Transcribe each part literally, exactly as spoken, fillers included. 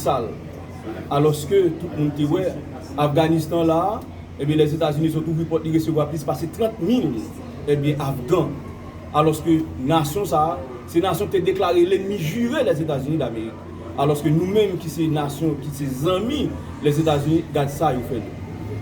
sal. Alòske tout moun te wè Afganistan la, ebyen, Lèzetazini sot ouvri pòt li resevwa plis pase trant mil, ebyen, Afgan. Alòske nasyon sa a, se nasyon ki te deklare lènmi jire Lèzetazini Damerik. Alòske nou menm ki se nasyon, ki se zanmi Lèzetazini, gad sa yo fè nou.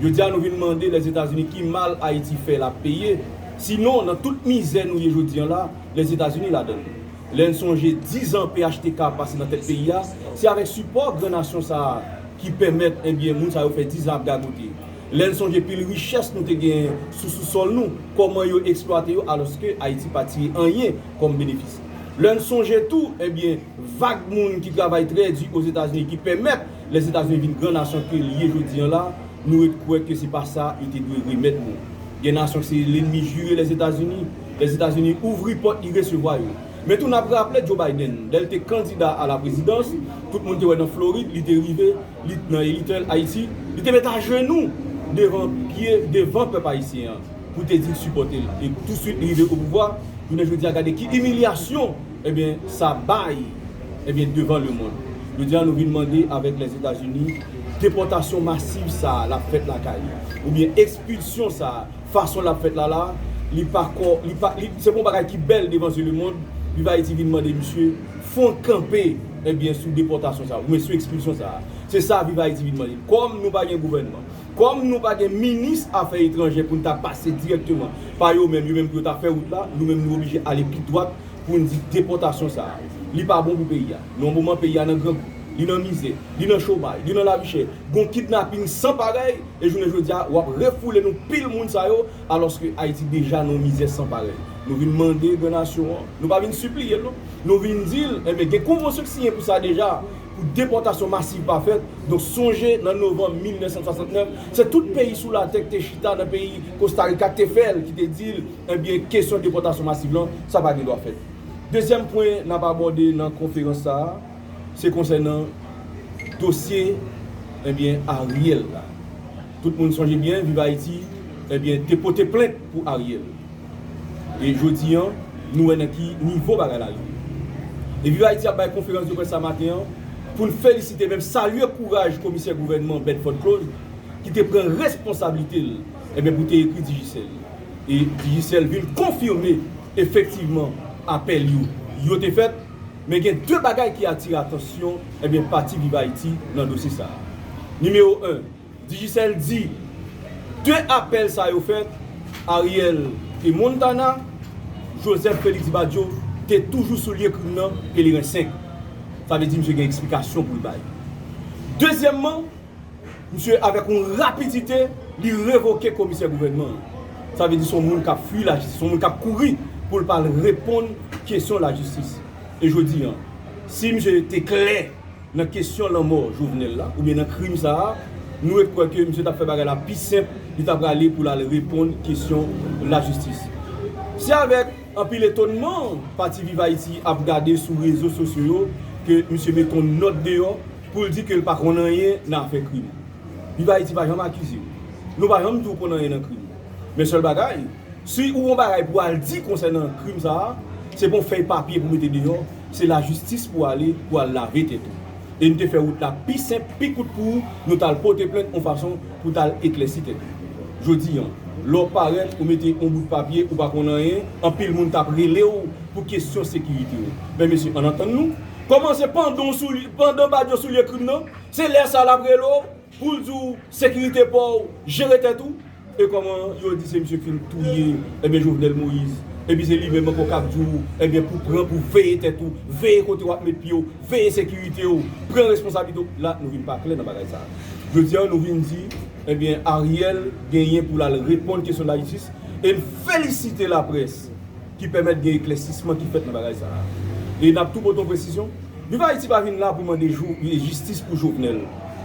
Jodi a, nou vin mande Lèzetazini ki mal Ayiti fè l ap peye. Sinon, nan tout mizè nou ye jodi a la, Lèzetazini ladan l. Lè n sonje diz an P H T K ap pase nan tèt peyi a, se avèk sipò gran nasyon sa a ki pèmèt, ebyen, moun sa yo fè diz an ap gagote. Lè n sonje pil richès nou te genyen sou sousòl nou, kòman yo eksplwate yo, alòske Ayiti pa tire anyen kòm benefis. Lè n sonje tou, ebyen, vag moun ki travay trè di Ozetazini ki pèmèt Lèzetazini vin gran nasyon ke l ye jodi a la, nou ret kwè ke se pa sa yo te dwe remèt nou. Gen nasyon ki se lènmi jire Lèzetazini, Lèzetazini ouvri pòt li resevwa yo. Men tou n ap raple Joe Biden, lè l te kandida a la prezidans, tout moun te wè nan Florid, li te rive, li nan Little Haiti, li te met ajenou devan pye, devan pèp ayisyen an, pou te di l sipòte l. E touswit li rive o pouvwa, jounen jodi a gade ki imilyasyon, ebyen, sa bay, ebyen, devan lemonn. Jodi a nou vin mande avèk Lèzetazini, depòtasyon masiv sa a l ap fèt lakay li, oubyen ekspilsyon sa a, fason l ap fèt la la, li pa kò, li pa, li, se pa yon bagay ki bèl devan zye lemonn. Viv Ayiti vin mande misye fè yon kanpe, ebyen, sou depòtasyon sa a, oubyen sou ekspilsyon sa a. Se sa Viv Ayiti vin mande. Kòm nou pa gen gouvènman, kòm nou pa gen minis afè etranjè pou n ta pase dirèkteman pa yo menm, yo menm pou yo ta fè wout la, nou menm nou oblije ale pi dwat pou n di depòtasyon sa a, li pa bon pou peyi a. Nan yon moman peyi a nan grangou, li nan mizè, li nan chomaj, li nan lavi chè, gon kidnaping san parèy, e jounen jodi a, w ap refoule nou pil moun sa yo, alòske Ayiti deja nan yon mizè san parèy. Nou vin mande gran nasyon an, nou pa vin sipliye l non. Nou vin di l, enben, gen konvansyon k siyen pou sa deja, pou depòtasyon masiv pa fèt. Donk, sonje, nan novanm mil nèf san swasantnèf, se tout peyi sou latè ki te chita nan peyi Kostarika ki te fè l, ki te di l, ebyen, kesyon depòtasyon masiv lan, sa pa gen dwa fèt. Dezyèm pwen n ap abòde nan konferans sa a, se konsènan dosye, ebyen, Ariel la. Tout moun sonje byen, Viv Ayiti, ebyen, te pote plent pou Ariel. E jodi a, nou wè nan ki nivo bagay la rive. E Viv Ayiti ap bay konferans de près sa maten an pou n felisite, menm salye kouraj komisè gouvènman Bedford Claude, ki te pran responsablite l, ebyen, pou te ekri Digicel. E Digicel vin konfime efektivman apèl yo, yo te fèt, men gen de bagay ki atire atansyon, ebyen, pati Viv Ayiti nan dosye sa a. Nimewo en, Digicel di, de apèl sa yo fèt, Ariel e Montana, Joseph Félix Badio te toujou sou lye krim nan, Pelerin senk. Sa vle di misye gen eksplikasyon pou l bay. Dezyèmman, misye, avèk yon rapidite, li revoke komisè gouvènman an. Sa vle di se yon moun k ap fui lajistis, se yon moun k ap kouri pou l pa al reponn kesyon lajistis. E jodi a, si misye te klè nan kesyon lanmò Jovenel la, oubyen nan krim sa a, nou ret kwè ke misye t ap fè bagay la pi senp, li t ap prale pou l al reponn kesyon lajistis. Se avèk anpil etònman pati Viv Ayiti ap gade sou rezo sosyo yo ke misye mete yon nòt deyò pou l di ke l pa konn anyen nan afè krim. Viv Ayiti pa janm akize w. Nou pa janm di w konn anyen nan krim. Men sèl bagay, si ou gon bagay pou al di konsènan krim sa a, se pa yon fèy papye pou mete deyò, se lajistis pou ale, pou al lave tèt ou. E n te fè wout la pi senp, pi kout pou ou, nou t al pote plent yon fason pou t al eklèsi tèt ou. Jodi a, lè w parèt, ou mete yon bout papye, ou pa konn anyen, anpil moun t ap rele w pou kesyon sekirite w. Men mesye, ann antann nou, kòmanse pandan w sou li, pandan Badio sou lye krim nan, se lè sa l ap rele w, pou l di w sekirite pa w, jere tèt ou. E kòman yo di se misye ki fin touye, ebyen, Jovenel Moïse. Epi se li menm ankò k ap di w, ebyen, pou pran, pou veye tèt ou, veye kote w ap met pye w, veye sekirite w, pran responsablite w. La, nou vin pa klè nan bagay sa a. Jodi a, nou vin di, ebyen, Ariel genyen pou l al reponn kesyon lajistis. E n felisite laprès ki pèmèt gen eklèsisman ki fèt nan bagay sa a. E n ap tou pote yon presizyon. Viv Ayiti pa vin la pou mande jou, jistis pou Jovenel.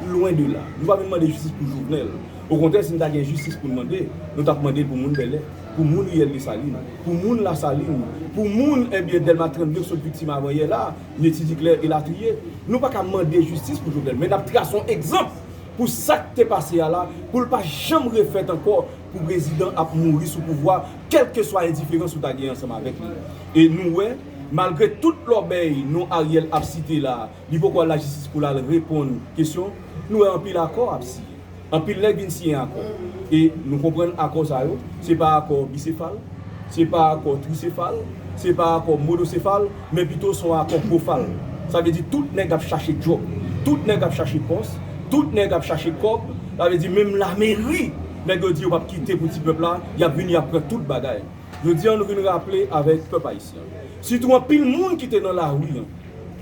Lwen de la. Nou pa vin mande jistis pou Jovenel. Okontrè, si n ta gen jistis pou n mande, nou t ap mande l pou moun Bèlè, pou moun Riyèl Desalin, pou moun Lasalin, pou moun, ebyen, Dèlma trannde k sot viktim avanyè la, Netty Duclair elatriye. Nou pa ka mande jistis pou Jovenel, men n ap trase yon egzanp pou sa k te pase a la, pou l pa janm refèt ankò, pou prezidan ap mouri sou pouvwa, kèlkeswa endiferans ou ta gen ansanm avèk li. E nou wè, Malgre tout lòbèy non Ariel ap site la, li poko al lajistis pou l al reponn kesyon, nou wè anpil akò ap siyen. Anpil nèg vin siyen akò. E nou konprann akò sa yo, se pa akò bisefal, se pa akò trisefal, se pa akò monosefal, men pito se yon akò gwofal. Sa vle di tout nèg ap chache djòb, tout nèg ap chache pòs, tout nèg ap chache kòb. Sa vle di menm lameri, nèg yo di yo p ap kite pou ti pèp la, y ap vini, y ap pran tout bagay. Jodi a, nou vin raple avèk pèp ayisyen an. Sitou anpil moun ki te nan lari an,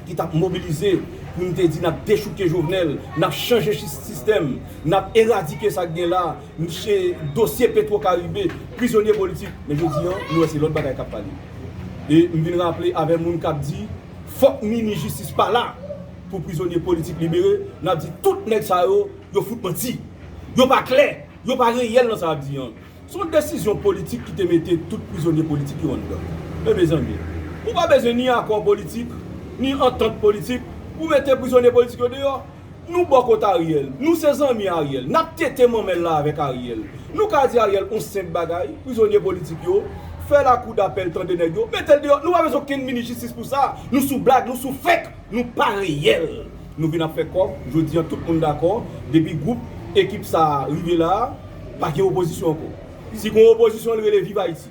ki t ap mobilize pou n te di n ap dechouke Jovenel, n ap chanje sis-, sistèm, n ap eradike sa k gen la, se dosye Petro Caribe, prizonye politik. Men jodi a, nou wè se lòt bagay k ap pale. E m vin raple avè moun k ap di, fòk mini jistis pa la pou prizonye politik libere, n ap di tout nèg sa yo, yo fout manti. Yo pa klè, yo pa reyèl nan sa y ap di an. Se yon desizyon politik ki te mete tout prizonye politik yo anndan. Men mezanmi, ou pa bezwen ni akò politik, ni antant politik pou mete prizonye politik yo deyò. Nou bò kot Ariel, nou se zanmi Ariel, n ap tete manmèl la avèk Ariel. Nou ka di Ariel yon senp bagay, prizonye politik yo, fè lakou dapèl tande nèg yo, mete l deyò. Nou pa bezwen okenn mini jistis pou sa. Nou sou blag, nou sou fake, nou pa reyèl. Nou vin ap fè kòb, jodi a tout moun dakò, depi gwoup, ekip sa a rive la a, pa gen opozisyon ankò. Si gen yon opozisyon, l rele Viv Ayiti.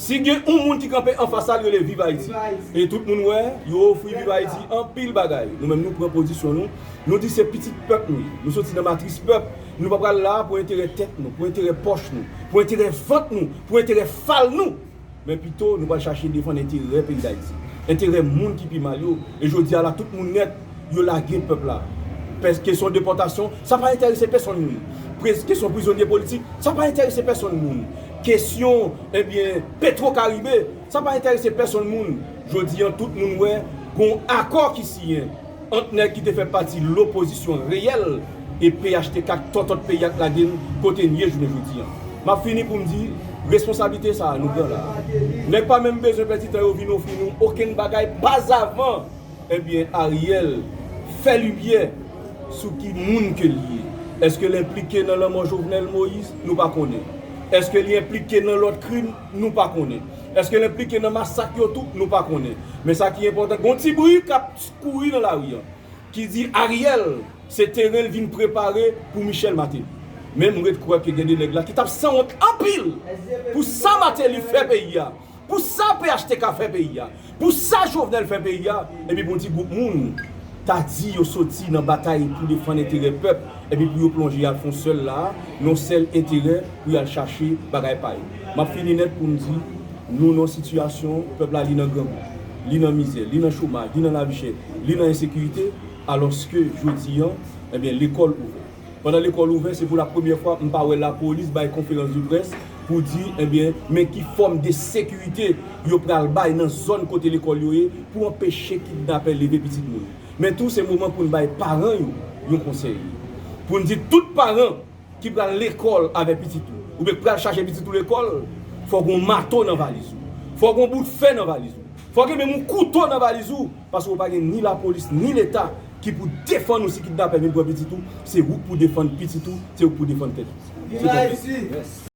Si gen yon moun ki kanpe anfas sa, l rele Viv Ayiti. E tout moun wè, yo ofri Viv Ayiti anpil bagay. Nou menm nou pran pozisyon nou. Nou di se pitit pèp nou ye. Nou soti nan matris pèp. Nou pa pral la pou enterè tèt nou, pou enterè pòch nou, pou enterè vant nou, pou enterè fal nou. Men pito, nou pral chache defann enterè peyi Dayiti, enterè moun ki pi mal yo. E jodi a la, tout moun nèt, yo lage pèp la. Pès-, kesyon depòtasyon, sa pa enterese pèsonn moun. Prez-, kesyon prizonye politik, sa pa enterese pèsonn moun. Kesyon, ebyen, Petro Caribe, sa pa enterese pèsonn moun. Jodi a, tout moun wè, gon akò ki siyen ant nèg ki te fè pati lopozisyon reyèl e P H T K k tòtòt peyi a k lage n kote n ye jounen jodi a. M ap fini pou m di, responsablite sa a nou pran la a. Nèg pa menm bezwen pèdi tan yo vin ofri nou okenn bagay pazavan. Ebyen, Ariel, fè limyè sou ki moun ke l ye. Èske l enplike nan lanmò Jovenel Moïse? Nou pa konnen. Èske li enplike nan lòt krim? Nou pa konnen. Èske l enplike nan masak yo tou? Nou pa konnen. Men sa ki enpòtan, gon ti bri k ap kouri nan lari an, ki di Ariel, se teren l vin prepare pou Michel Martelly. Men m ret kwè ke gen de nèg la ki t ap sanwont anpil pou sa Martelly fè peyi a, pou sa P H T K fè peyi a, pou sa Jovenel fè peyi a, epi pou yon ti gwoup moun ta di yo soti nan batay pou defann enterè pèp, epi pou yo plonje y al fè yon sèl la, nan yon sèl enterè, pou y al chache bagay pa yo. M ap fini nèt pou m di, nou nan yon sitiyasyon, pèp la li nan grangou, li nan mizè, li nan chomaj, li nan lavi chè, li nan ensekirite, alòske jodi a, ebyen, lekòl ouvè. Pandan lekòl ouvè, se pou la premyè fwa m pa wè lapolis bay konferans de près pou di, ebyen, men ki fòm de sekirite yo pral bay nan zòn kote lekòl yo ye pou anpeche kidnapè leve pitit moun. Men tou, se moman pou n bay paran yo yon konsèy. Pou n di tout paran ki pral lekòl avèk pitit ou, oubyen k pral chache pitit ou lekòl, fò gen yon mato nan valiz ou. Fò gen yon bout fè nan valiz ou. Fò gen menm yon kouto nan valiz ou, paske w pa gen ni lapolis, ni Leta ki pou defann ou si kidnapè vin pran pitit ou. Se ou k pou defann pitit ou, se ou k pou defann tèt ou. Se konsa.